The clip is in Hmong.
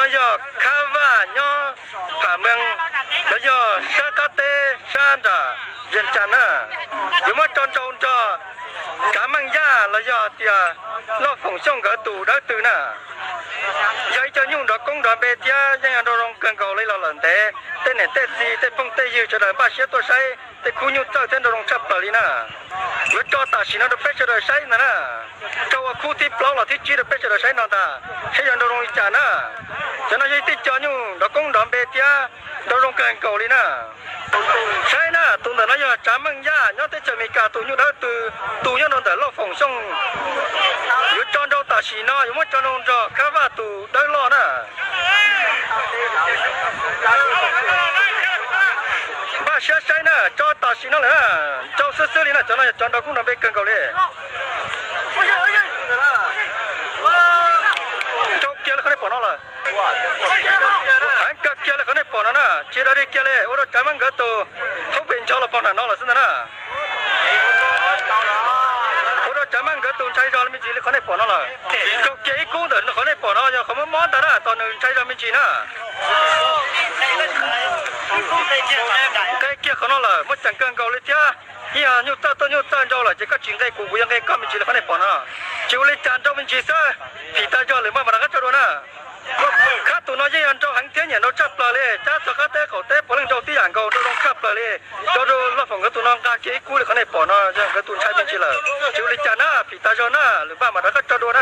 no yog Khab Vaj nyob Pham Meej, los yog sab qab teb sab nram Vias Cas na. Yuav muab tso nrau nrog Tsav Meej Yaj los yog tias Loj Foom Xyooj nkawd tus dawb tw na. Yog ib co nyuj nrov koob nrov npe thiab yeej yog nrau zoo kawg nkaus li los lawm ntev, tej niam tej txiv tej phooj tej ywg sawv daws npaj siab tuaj saib tej khub nyuj txawj thiab nrau zoo tshaj plaws li na. Yuav tso tam sim no rau peb sawv daws saib ntag na. Tso ua khub thib plaub los thib tsib rau peb sawv daws saib no ntag, saib yog nrau zoo li cas na. Cov no yog ib tij co nyuj nrov koob nrov npe thiab nrau zoo kawg nkaus li na. Saib na, tus ntawm no yog Tsav Meej Yaj nyob teb chaws Amelikas tus nyuj dawb tw, tus nyob rau ntawm Loj Foom Xyooj. Yuav tso nrau tam sim no, yuav muab tso nrau nrog Khab Vaj tus dawb loj na. Npaj siab saib na, tso tam sim no lawm na, nrau xwb xwb li na, cov no yog cov nrau koob nrau npe kawg nkaus li. Nrau kiag li qhov nej pom no lawm. Heev kawg kiag li qhov nej pom no na, tsis dav dig kiag li, ua rau Tsav Meej nkawd tus hoob pes ntsho los pog nram no lawm xwb ntag na. Ua rau Tsav Meej nkawd tus ntshai zog me ntsis li qhov nej pom no lawm. Nrau kiag ib kub ntawm qhov nej pom no yog qhov mob mob ntag na, tos nws ntshai zog me ntsis na. Nqe kiag qhov no lawm, muaj ceem kawg nkaus li thiab. Yeej yog nyuj txawj tuaj nyuj txawj nrau lawm ces koj tsis nqe kuv, kuv yuav nqe koj me ntsis li qhov nej pom no. Tsis ua li cas, nrau me ntsis xwb, phim tas zog lwm npaj mam rov qab tso dua na. Khab tus no yeej yog nrau heev thiab nyiam nrau tshaj plaws li, cab txog qab teb qaum teb puav leej nrau tib yam nkaus, nrau zoo tshaj plaws li. Tso rau Loj Foom nkawd tus no nqa kiag ib kub li qhov nej pom no, yog nkawd tus ntshai me ntsis lawm. Tsis ua li cas na, phim tas zog na, lwm npaj mam rov qab tso dua na.